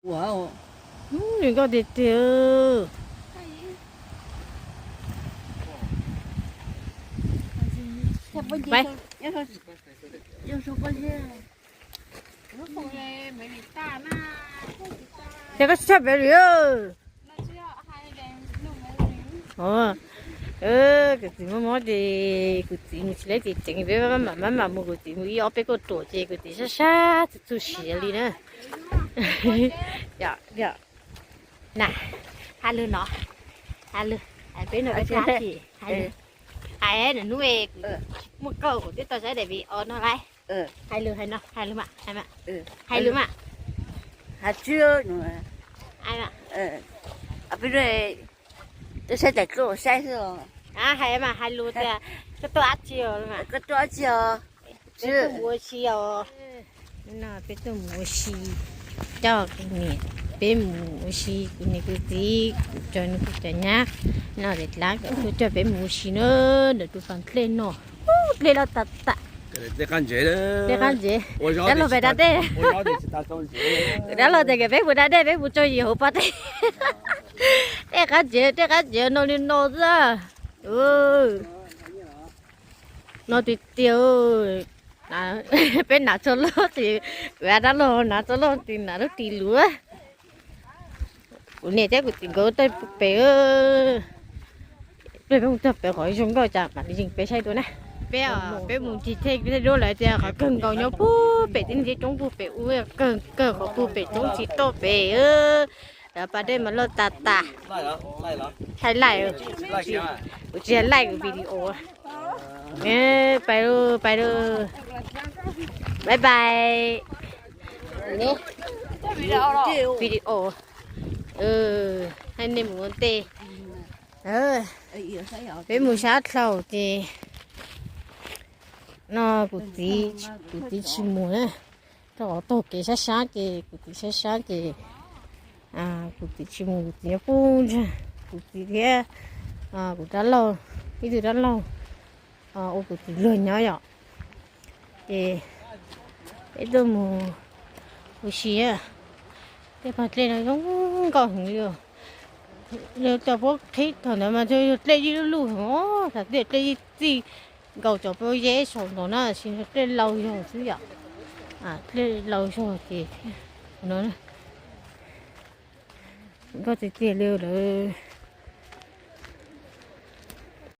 Ua, nws nkauj tiag tiag. Ces koj tsis tshaj pem li. Kuv txiv mob mob ces kuv txiv mus tsis tau tsev, peb maj mam maj mam mus, kuv txiv mus ib ob peb kauj ruam ces kuv txiv sab sab txhua txhua siav li na. Na, hais lus no, hais lus, hais peb no, hais, hais hnub kuv muaj kauj kuv twb tau saib daim video no lawm. Hais lus, hais no, hais lus mas, hais lus mas. Hais tsis, peb saib daim video saib xwb os. Hais mas, hais lus tias koj tuaj dab tsi os, koj tuaj dab tsi os. Peb tuaj mus ua si os. No peb tuaj mus ua si, coj kuv niam peb mus ua si, kuv niam kuv txiv, kuv cov nus kuv cov nyab no, ces dlav kuj coj peb mus ua si na, ntawm tus pas dlej no. Dlej loj tas tas. Dlej qab ntsev, dab laug pem da dej. Dab laug tias kom peb mus da dej, peb mus tso yim hauv pas dej. Dlej qab ntsev, dlej qab ntsev no li no xwb. No tiag tiag. Peb hnav txoj loj ces, kuv dab laug hnav txoj loj ces hnav lub ris luv. Kuv niam thiab kuv txiv nkawd tuaj pem. Peb mus txog pem qhov zoo nkauj cas mam li yees peb saib dua na. Peb, peb mus ncig thej thej duab lawm tias qhov kawg nkaus nyob puag pem teb ntsia roob puag pem ub, kawg kawg qhov puag pem roob tsis toj pem. Pas dej mas loj tas tas. Hais laim, kuv tsis hais laim kuv video. Pais lawm, pais lawm. Bye bye. Video. Hais nej mus ua ntej. Peb mus sab dlawg ces no kuv txiv, kuv txiv tsis mus na. Rau qhov taug kev sab sab ces kuv txiv sab sab ces kuv txiv tsis mus, kuv txiv nyob puag ntag. Kuv txiv thiab kuv dab laug, ib tug dab laug ua kuv txiv luag nyob yom. Ces peb tuaj mus ua si, tej pas dlej no zoo nkauj heev li. Yog cov puab qhib thaum ntawd mas yog dlej yij lub lub heev os, thaum twg dlej yij txij nkaus cov pob zeb saum ntawd na, tab sis dlej laus zog xwb yom. Dlej laus zog ces no nkauj tiag tiag li lawm.